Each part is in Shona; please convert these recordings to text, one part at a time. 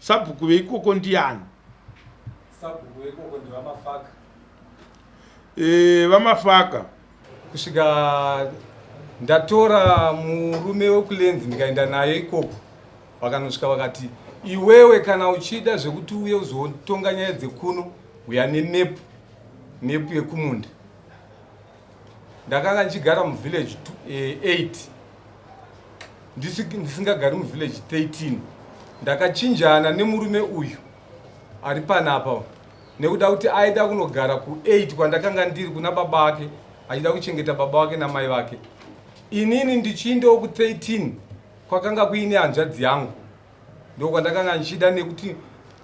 Sabhuku veikoko ndiani? Sabhuku veikoko ndiVaMafaka. E, VaMafaka. Kusvika ndatora murume wekulenzi ndikaenda naye ikoko, vakanosvika vakati, iwewe kana uchida zvekuti uye uzotonga nyaya dzekuno, uya nemepu, mepu yekumunda. Ndakanga ndichigara muvillage 8, ndisingagari muvillage 13. Ndakachinjana nemurume uyu ari panapa nekuda kuti aida kunogara ku8 kwandakanga ndiri kuna baba vake, achida kuchengeta baba vake namai vake. Inini ndichiindawo ku13 kwakanga kuine hanzvadzi yangu, ndokwandakanga ndichida nekuti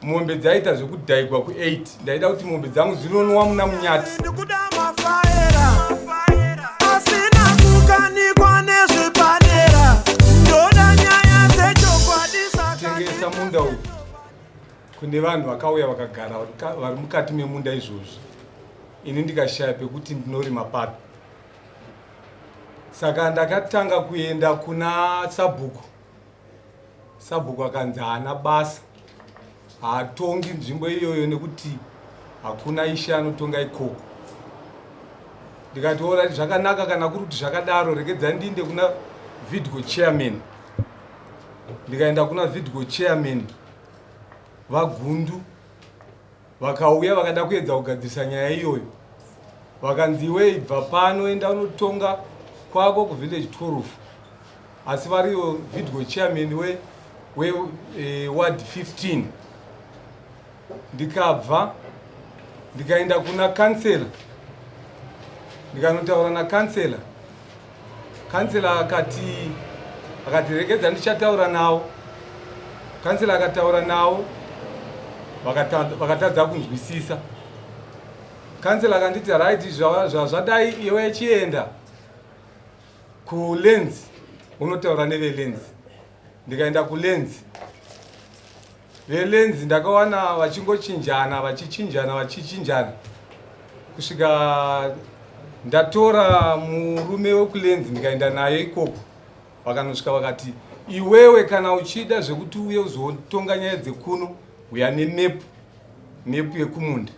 mombe dzaita zvekudhaigwa ku8. Ndaida kuti mombe dzangu dzinonwa muna Munyati. Ndikuda mafaera asina kukanikwa nezvipanera, ndoda nyaya dzechokwadi saka Tengesa munda uyu kune vanhu vakauya vakagara vari mukati memunda izvozvi, ini ndikashaya pekuti ndinorima papi. Saka ndakatanga kuenda kuna sabhuku. Sabhuku akanzi haana basa, haatongi nzvimbo iyoyo nekuti hakuna ishe anotonga ikoko. Ndikati, ora, zvakanaka, kana kuri kuti zvakadaro, regedzai ndiinde kuna video chairman. Ndikaenda kuna video chairman VaGundu, vakauya vakada kuedza kugadzirisa nyaya iyoyo, vakanzi, iwe ibva pano, enda unotonga kwako kuvillage 12. Asi variyo video chairman we ward 15. Ndikabva ndikaenda kuna kansela, ndikanotaura nakansela. Kansela akati, regedza ndichataura navo. Kansela akataura navo, vakatadza kunzwisisa. Kansela akanditi, right, zvazvadai, iwe chienda kulands unotaura nevelands. Ndikaenda kulands, velands ndakawana vachingochinjana, vachichinjana, vachichinjana, kusvika ndatora murume wekulands ndikaenda naye ikoko. Vakanosvika vakati, iwewe kana uchida zvekuti uye uzotonga nyaya dzekuno, uya nemepu, mepu yekumunda.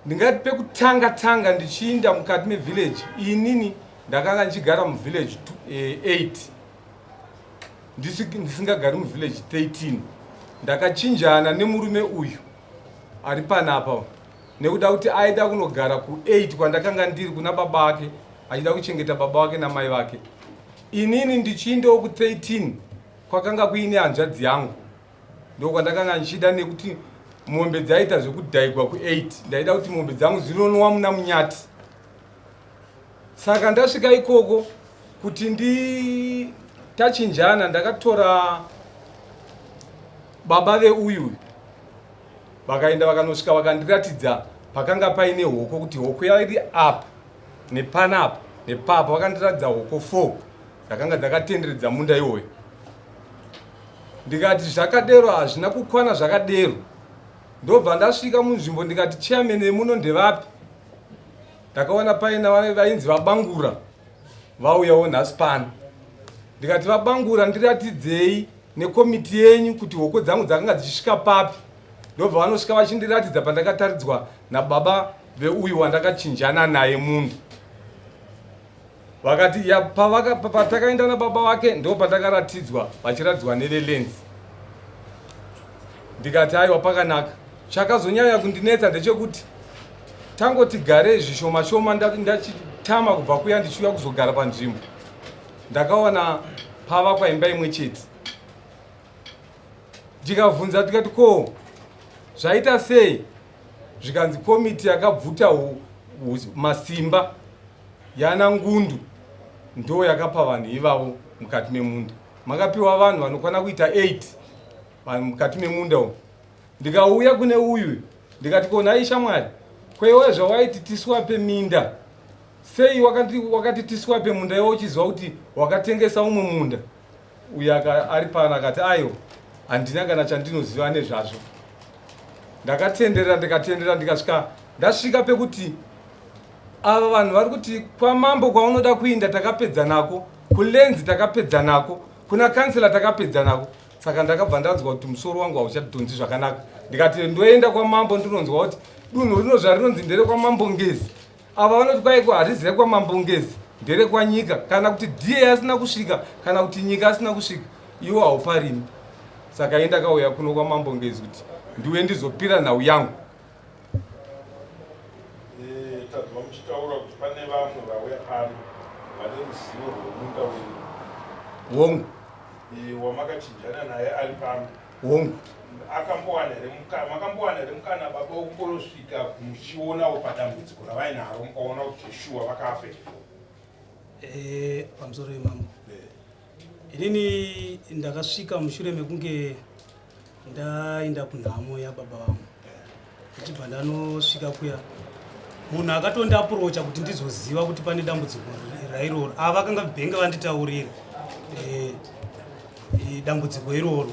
Ndingati pekutanga tanga ndichiinda mukati mevillage, inini ndakanga ndichigara muvillage 8, ndisingagari muvillage 13. Ndakachinjana nemurume uyu ari panapa nekuda kuti aida kunogara ku8 kwandakanga ndiri kuna baba vake, achida kuchengeta baba vake namai vake. Inini ndichiindawo ku13 kwakanga kuine hanzvadzi yangu, ndokwandakanga ndichida nekuti mombe dzaita zvekudhaigwa ku8. Ndaida kuti mombe dzangu dzinonwa muna Munyati. Saka ndasvika ikoko kuti nditachinjana, ndakatora baba veuyu, vakaenda vakanosvika vakandiratidza pakanga paine hoko, kuti hoko yairi apa nepanapa nepapa. Vakandiratidza hoko 4 dzakanga dzakatenderedza munda iwoyo. Ndikati zvakadero hazvina kukwana, zvakadero. Ndobva ndasvika munzvimbo, ndikati, chairman vemuno ndevapi? Ndakaona paina vainzi VaBangura, vauyawo nhasi pano. Ndikati, VaBangura, ndiratidzei nekomiti yenyu kuti hoko dzangu dzakanga dzichisvika papi. Ndobva vanosvika vachindiratidza pandakataridzwa nababa veuyu wandakachinjana naye munda. Vakati ya patakaenda nababa vake ndo pandakaratidzwa, vachiratidzwa nevelands. Ndikati, aiwa, pakanaka. Chakazonyanya kundinetsa ndechekuti tangoti garei zvishoma shoma, ndachitama kubva kuya ndichiuya kuzogara panzvimbo, ndakaona pavakwa imba imwe chete. Ndikabvunza, tikati, ko zvaita sei? Zvikanzi komiti yakabvuta masimba yana Ngundu ndo yakapa vanhu ivavo. Mukati memunda makapiwa vanhu vanokwana kuita 8 vanhu mukati memunda umu. Ndikauya kune uyu, ndikati, konai shamwari, kwewe zvawaiti tiswape minda, sei wakati tiswape munda iwe uchiziva kuti wakatengesa umwe munda? Uyu ari pano akati, aiwa, handina kana chandinoziva nezvazvo. Ndakatenderera, ndikatenderera, ndikasvika, ndasvika pekuti ava vanhu vari kuti kwamambo kwaunoda kuinda takapedza nako, kulands takapedza nako, kuna kansela takapedza nako. Saka ndakabva ndanzwa kuti musoro wangu hauchadhonzi zvakanaka. Ndikati ndoenda kwamambo ndinonzwa kuti dunhu rino zvarinonzi nderekwamambo Ngezi. Ava vanoti kwaiko harizi rekwamambo Ngezi, nderekwanyika kana kuti DA asina kusvika kana kuti nyika asina kusvika, iwo hauparimi. Saka ini ndakauya kuno kwamambo Ngezi kuti ndiuye ndizopira nhau yangu. Eh, tanzwa muchitaura kuti pane vamwe vauya pano vane ruzivo rwemunda wenyu. Hongu. Eh, wamakachinjana naye ari pano. Hongu. Akambowana here mukana, makambowana here mukana baba wekumbosvika muchionawo padambudziko ravainaro mukaona kuti shuwa vakaafektiwa? Eh, pamusoro yemambo. Inini ndakasvika mushure mekunge ndaenda kunhamo yababa vangu ndichibva ndanosvika kuya munhu akatondiapurocha kuti ndizoziva kuti pane dambudziko rairoro ava vakanga bhenge vanditaurira eh, eh, dambudziko iroro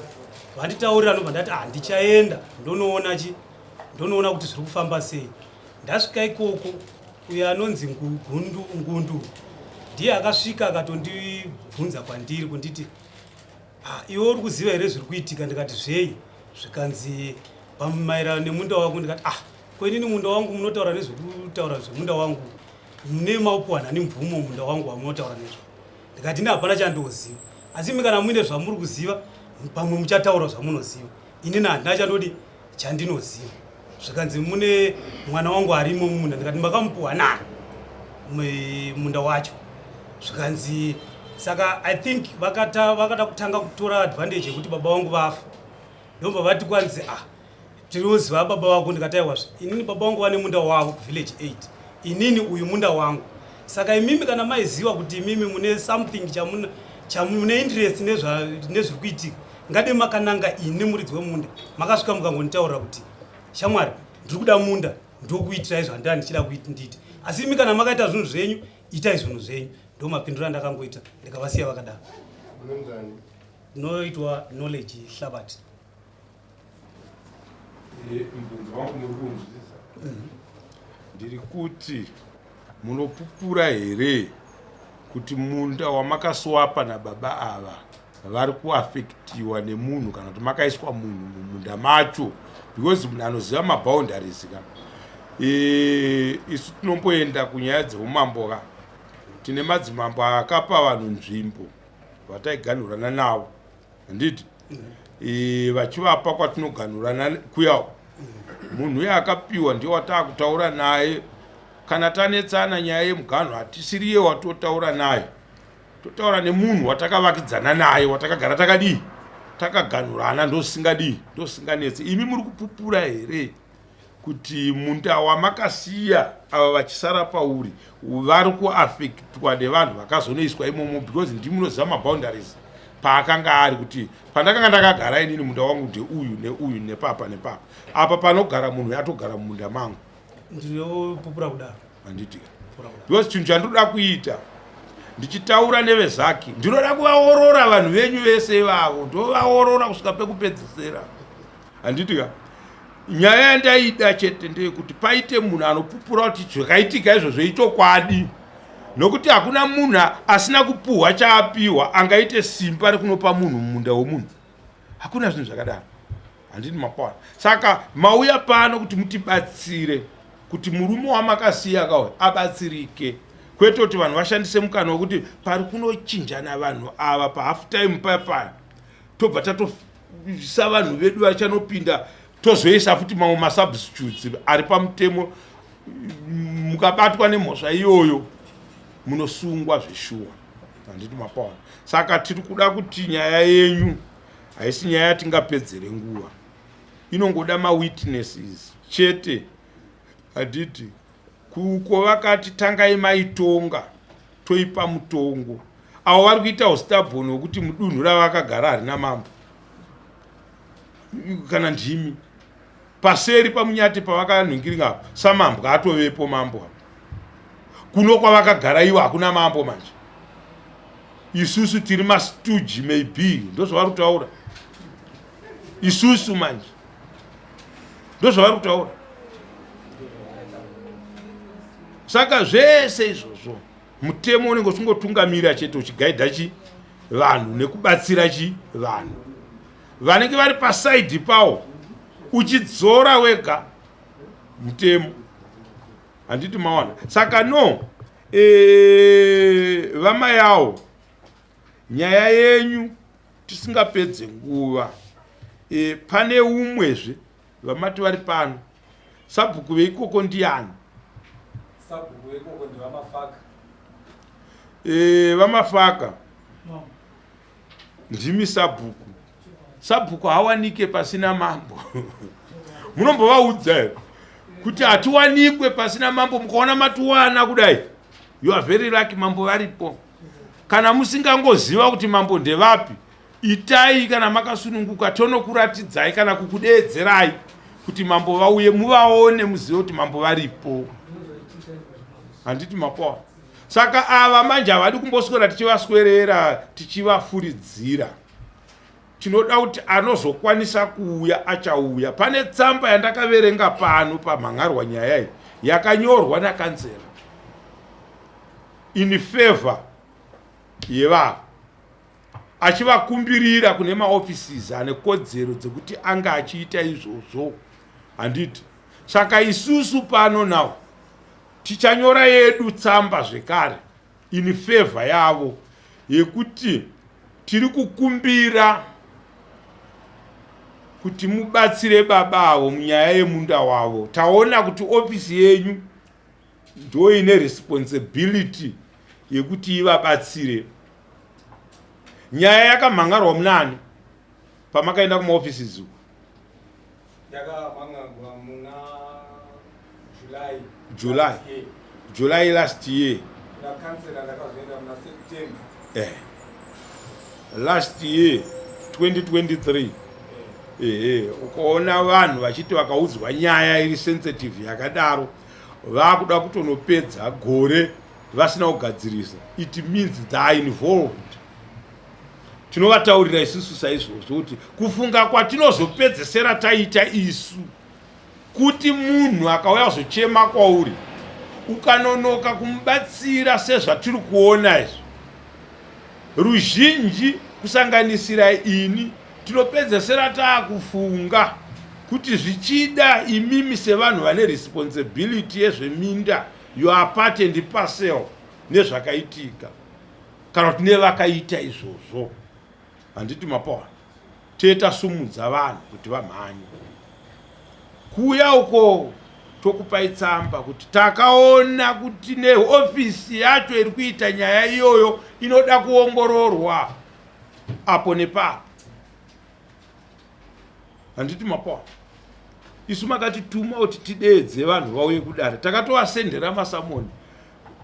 vanditaurira ndobva ndati ah ndichaenda ndonoona chi ndonoona kuti zviri kufamba sei ndasvika ikoko uyo anonzi ngundu ngundu ndiye akasvika akatondibvunza kwandiri kunditi Ah, iwe uri kuziva here zviri kuitika? Ndikati zvei? Zvikanzi pamaererano nemunda wako. Ndikati ah, ko inini munda wangu munotaura nezvekutaura zvemunda wangu mune maupuwa nani mvumo munda wangu wamunotaura nezvo? Ndikati ini hapana chandoziva, asi imi kana muine zvamuri kuziva pamwe muchataura zvamunoziva. Inini handina chandodi chandinoziva. Zvikanzi mune mwana wangu arimo mumunda. Ndikati makamupuwa nani munda wacho? Zvikanzi saka I think vakata vakada kutanga kutora advantage yekuti baba vangu vafa, ndobva vati kwanzi ah tinoziva baba vako. Ndikati aiwazve inini baba vangu vane munda wavo kuvillage 8, inini uyu munda wangu. Saka imimi kana maiziva kuti imimi mune something chamuna chamune interest nezviri kuitika, ngade makananga ini muridzi wemunda, makasvika mukangonditaurira kuti shamwari ndiri kuda munda, ndokuitirai zvandanga ndichida kuiti ndiite. Asi imi kana makaita zvinhu zvenyu, itai zvinhu zvenyu. Ndo mapinduro andakangoita, ndikavasiya vakadaro. Ndinoitwa Knowledge Hlabati. Eh, mubvunzo wangu muri kuunzwisisa? Ndiri kuti munopupura here kuti munda wamakaswapa nababa ava vari kuafektiwa nemunhu kana kuti makaiswa munhu mumunda macho? Because munhu anoziva maboundaries ka. E, isu tinomboenda kunyaya dzeumambo ka, tine madzimambo akapa vanhu nzvimbo vataiganhurana navo, handiti? E, vachivapa kwatinoganhurana kuyawo, munhu uye akapiwa ndiye wataakutaura naye kana tanetsana nyaya yemuganho. Hatisiriye watotaura naye, totaura nemunhu watakavakidzana naye, watakagara takadii, takaganhurana, ndosingadii, ndosinganetsi. Imi muri kupupura here kuti munda wamakasiya ava vachisara pauri vari kuafektwa nevanhu vakazonoiswa imomo? Because ndimi munoziva maboundaries paakanga ari, kuti pandakanga ndakagara inini munda wangu ndeuyu neuyu nepapa nepapa, apa panogara munhu yatogara mumunda mangu. Ndinopupura kudaro. Handiti? Because chinhu chandinoda kuita ndichitaura nevezaki, ndinoda kuvaorora vanhu venyu vese ivavo, ndovaorora kusvika pekupedzisira, handiti ka? Nyaya yandaida chete ndeyekuti paite munhu anopupura kuti zvakaitika izvozvo ichokwadi, nokuti hakuna munhu asina kupuhwa chaapiwa angaite simba rekunopa munhu mumunda wemunhu. Hakuna zvinhu zvakadaro, handiti? Mapawa. Saka mauya pano kuti mutibatsire kuti murume wamakasiya kauya abatsirike, kwete kuti vanhu vashandise mukana wekuti pari kunochinjana vanhu ava pahalf time paya, tobva tatoisa vanhu vedu vachanopinda, tozoisa futi mamwe masubstitutes ari pamutemo. Mukabatwa nemhosva iyoyo munosungwa zveshuwa, handiti? Mapawa. Saka tiri kuda kuti nyaya yenyu haisi nyaya yatingapedzere nguva, inongoda mawitnesses chete, handiti? Kuko vakati tangai maitonga, toipa mutongo. Avo vari kuita ustubborn hwekuti mudunhu ravakagara harina mambo kana ndimi paseri pamunyati pavakanhingiringa apo samambwa atovepo mambo apo. Kuno kwavakagara ivo hakuna mambo. Manje isusu tiri mastooge, maybe ndozvavari kutaura isusu manje, ndozvavari kutaura. Saka zvese izvozvo mutemo unenge uchingotungamira chete, uchigaidha chi vanhu nekubatsira chi vanhu. Vanenge vari pasaidhi pawo uchidzora wega mutemo. Handiti mawana? Saka no, vamayawo nyaya yenyu tisingapedze nguva. Pane umwezve vamati vari pano, sabhuku veikoko ndiani? Sabhuku veikoko ndiVaMafaka. VaMafaka, ndimi sabhuku. Sabhuku hawanike pasina mambo. Munombovaudza here kuti hatiwanikwe pasina mambo? Mukaona matiwana kudai, you are very lucky, mambo varipo. Kana musingangoziva kuti mambo ndevapi, itai kana makasununguka tonokuratidzai kana kukudeedzerai kuti mambo vauye muvaone, muzive kuti mambo varipo. Handiti mapoa? Saka ava manje havadi kumboswera tichivaswerera tichivafuridzira. Tinoda kuti anozokwanisa kuuya achauya. Pane tsamba yandakaverenga pano pamhangarwa nyaya iyi yakanyorwa nakanzera in favor yevava, achivakumbirira kune maoffices ane kodzero dzekuti anga achiita izvozvo, handiti? Saka isusu pano now tichanyora yedu tsamba zvekare in favor yavo yekuti tiri kukumbira kuti mubatsire baba avo munyaya yemunda wavo. Taona kuti ofisi yenyu ndo ine responsibility yekuti ivabatsire. Nyaya yakamhangarwa munani pamakaenda kumaoffices uku? Yakamhangarwa muna July. July. Last year. July last year. Kuna kansela ndakazoenda muna September. Last year 2023. Ehe, ukaona vanhu vachiti vakaudzwa nyaya iri sensitive yakadaro vakuda kutonopedza gore vasina kugadzirisa, it means they are involved. Tinovataurira isusu saizvozvo kuti kufunga kwatinozopedzesera taita isu kuti munhu akauya kuzochema kwauri ukanonoka kumubatsira sezvatiri kuona izvi, ruzhinji kusanganisira ini tinopedzesera taakufunga kuti zvichida imimi sevanhu vane responsibility yezveminda, you are part and parcel nezvakaitika kana kuti nevakaita izvozvo, handiti mapoa? Tetasumudza vanhu kuti vamhanye kuuya uko, tokupai tsamba kuti takaona kuti neofisi yacho iri kuita nyaya iyoyo inoda kuongororwa apo nepapo, handiti mapoa? Isu makatituma kuti tideedze vanhu vauye kudare, takatovasendera masamoni.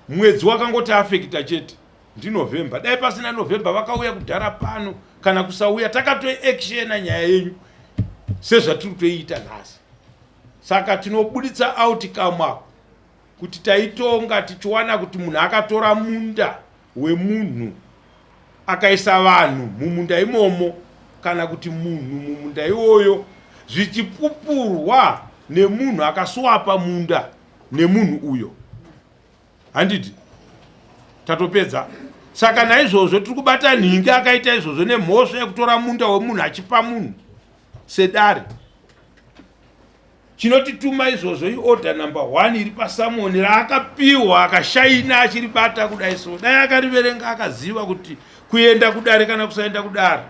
Mwedzi wakangoti afekita chete ndiNovember. Dai pasina November vakauya kudhara pano kana kusauya, takatoactiona nyaya yenyu sezvatiri kutoiita nhasi. Saka tinobuditsa outcome apo kuti taitonga tichiwana kuti munhu akatora munda wemunhu akaisa vanhu mumunda imomo kana kuti munhu mumunda iwoyo, zvichipupurwa nemunhu akaswapa munda nemunhu uyo, handiti? Tatopedza. Saka naizvozvo tiri kubata nhingi akaita izvozvo nemhosva yekutora munda wemunhu achipa munhu sedare. Chinotituma izvozvo iorder number 1 iri pasamoni raakapiwa akashaina achiribata kudai. So dai akariverenga akaziva kuti kuenda kudare kana kusaenda kudare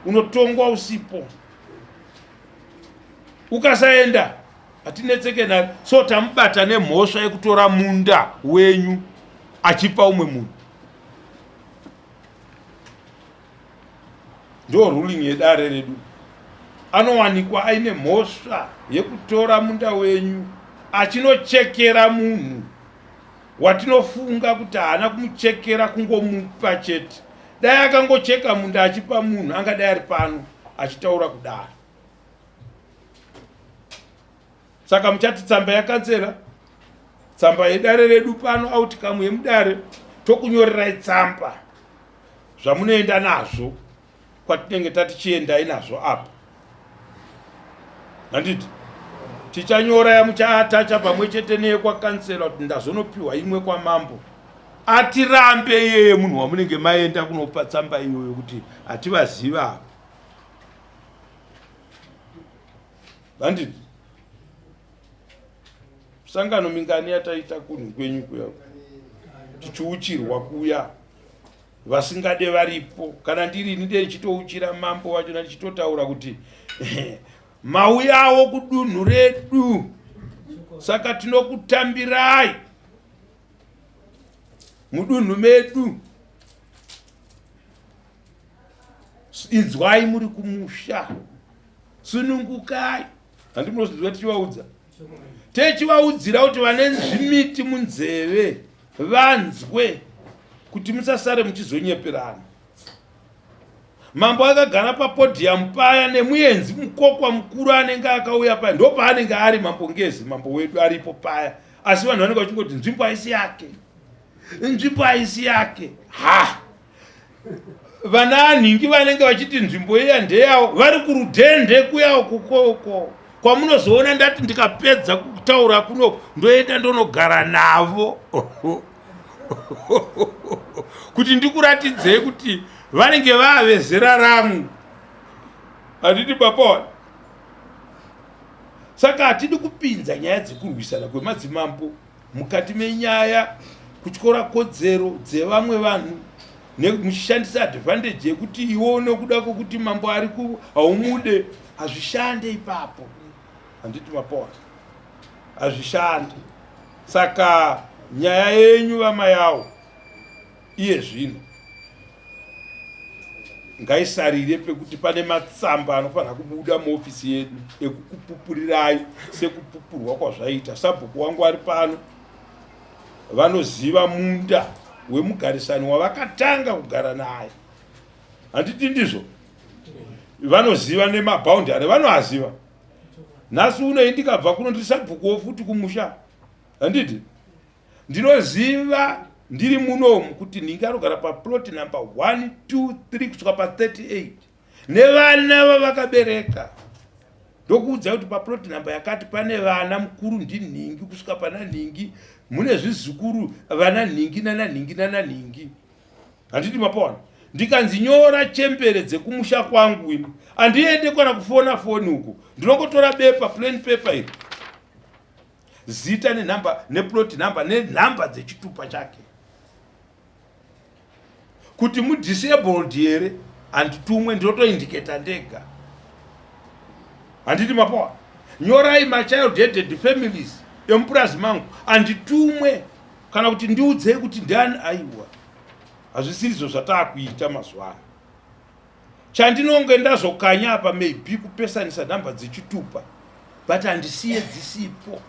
unotongwa usipo, ukasaenda hatinetseke nayo. So tamubata nemhosva yekutora munda wenyu achipa umwe munhu. Ndo ruling yedare redu. Anowanikwa aine mhosva yekutora munda wenyu achinochekera munhu watinofunga kuti haana kumuchekera, kungomupa chete. Dai akangocheka munda achipa munhu, angadai ari pano achitaura kudaro. Saka muchati tsamba yakansela, tsamba yedare redu pano, outcome yemudare, tokunyorerai tsamba zvamunoenda nazvo kwatinenge tati chiendai nazvo apa, handiti? Tichanyora yamuchaatacha pamwe chete neyekwakansela kuti ndazonopiwa imwe kwamambo. Atirambe iyeye munhu wamunenge maenda kunopa tsamba iyoyo kuti hativaziva ava. Handiti sangano mingani yataita kunhu kwenyu kuya tichiuchirwa kuya vasingade varipo kana ndiri ini dei ndichitouchira mambo wacho ndichitotaura kuti mauyawo kudunhu redu saka tinokutambirai mudunhu medu inzwai muri kumusha sunungukai handi munozvinzwa tichivaudza techivaudzira kuti vane zvimiti munzeve vanzwe kuti musasare muchizonyeperana mambo akagara papodhiyamu paya nemuenzi mukokwa mukuru anenge akauya paya ndopaanenge ari mambo ngezi mambo wedu aripo paya asi vanhu vanenge vachingoti nzvimbo haisi yake nzvimbo haisi yake ha vana anhingi vanenge vachiti nzvimbo iya ndeyavo vari kurudhende kuya ukukoko kwamunozoona ndati ndikapedza kutaura kuno ndoenda ndonogara navo kuti ndikuratidzei kuti vanenge vave zera rangu handiti baba saka hatidi kupinza nyaya dzekurwisana kwemadzimambo mukati menyaya kutyora kodzero dzevamwe vanhu muchishandisa advantage yekuti iwe nokuda kwokuti mambo ari haumude hazvishande ipapo handiti mapoa hazvishande saka nyaya yenyu vamayawo iye zvino ngaisarire pekuti pane matsamba anofanira kubuda muofisi yedu ekukupupurirai sekupupurwa kwazvaita sabhuku wangu ari pano vanoziva munda wemugarisani wavakatanga kugara naye handiti ndizvo vanoziva nemabhaundari vanoaziva nhasi unoi ndikabva kuno ndiri sabhukuwo futi kumusha handiti Ndinoziva ndiri munomu kuti nhingi anogara paplot number 1 2 3 kusvika pa38 nevana vavakabereka ndokuudza kuti paplot number yakati pane vana mukuru ndinhingi kusvika pana nhingi mune zvizukuru vana nhingi nana nhingi nana nhingi handiti mapawana ndikanzi nyora chembere dzekumusha kwangu ini handiende kwana kufona foni uku ndinongotora bepa plain paper iri zita nenhamba neplot number nenhamba dzechitupa chake kuti mudisabled here handitumwe ndinotoindiketa ndega handiti mapowa nyorai machild headed families emupurazi mangu handitumwe kana kuti ndiudzei kuti ndiani aiwa hazvisirizvo zvataakuita mazuva ano Chandinonge ndazokanya apa maybe kupesanisa number dzechitupa but handisiye dzisipo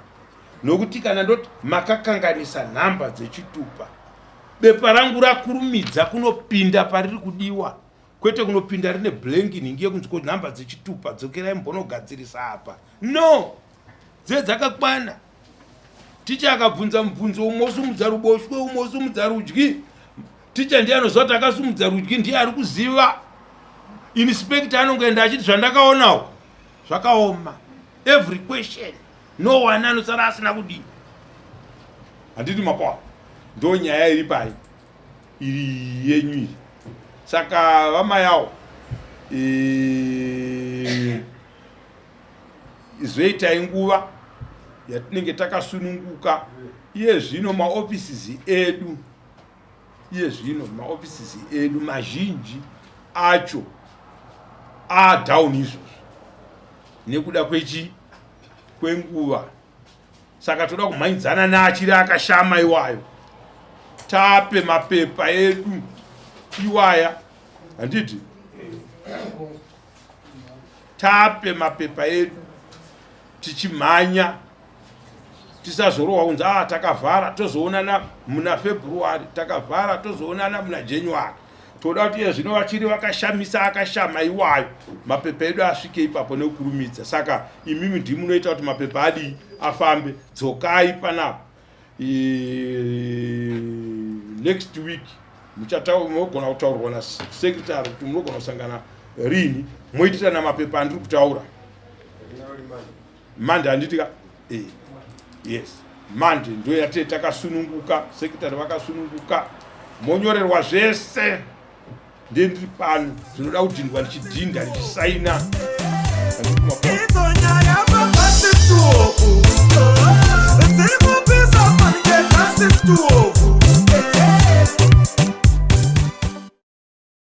nokuti kana ndoti makakanganisa nhamba dzechitupa bepa rangu rakurumidza kunopinda pariri kudiwa kwete kunopinda rine blank nhingi yekunzi ko nhamba dzechitupa dzokerai mbonogadzirisa apa no dze dzakakwana ticha akabvunza mubvunzo umwe osumudza ruboshwe umwe osumudza rudyi ticha ndiye anoziva kuti akasumudza rudyi ndiye ari kuziva inspector anongoenda achiti zvandakaonawo zvakaoma every question no one anosara asina kudii handiti makwa ndo nyaya iri pai iri yenyu iri saka vamayawo e... Izoitai nguva yatinenge takasununguka iye zvino maoffices edu iye zvino maoffices edu mazhinji acho adown izvozvo nekuda kwechi kwenguva saka toda kumhanyidzana neachiri akashama iwayo tape mapepa edu iwaya handiti tape mapepa edu tichimhanya tisazorohwa kunzi ah takavhara tozoonana muna february takavhara tozoonana muna january toda kuti iye zvino vachiri vakashamisa akashama iwayo mapepa edu asvike ipapo nekukurumidza saka imimi ndimi munoita kuti mapepa adii afambe dzokai panapa next week munogona kutaurwa nasecretary kuti munogona kusangana rini moitirana mapepa andiri kutaura mande handiti ka eh, yes mande ndo yatee takasununguka secretary vakasununguka monyorerwa zvese ndiye ndiri pano zvinoda kudhindwa ndichidhinda ndichisaina.